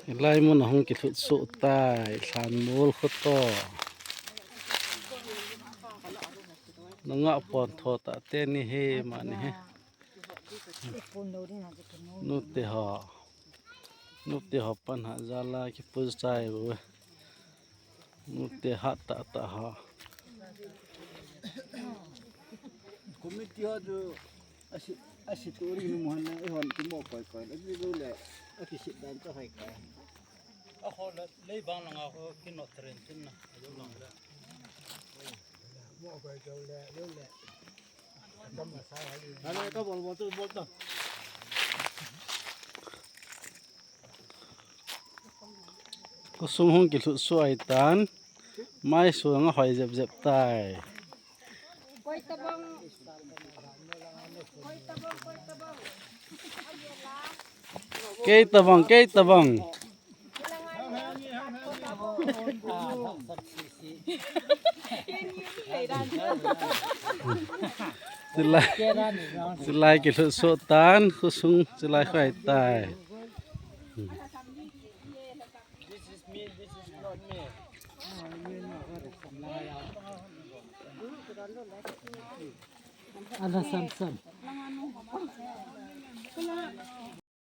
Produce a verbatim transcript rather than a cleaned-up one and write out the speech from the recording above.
Hilai mun ahung kilhut soh tai, Lhanmol khoto. Nungah pon tho tah teni hi, mani hi. Nute ho. Nute ho pan ha jala kipu chai bu. Nute hat tah tah ho. Committee ho chu asi, asi turi nu mo han na, ihon kimo koi koi. Ati lu le, akisit dan chu hai kai. Aho le, lei bang langa ho kino train tin na, ajo lang le. Mo koi koi le, lu le. Khosung hung kilhut suai tan, mai sung ahoi jep jep tai. Kei tabang, kei tabang. Chulai, chulai kilhut soh tan, khosung chulai khoi tai. Ana sam sam.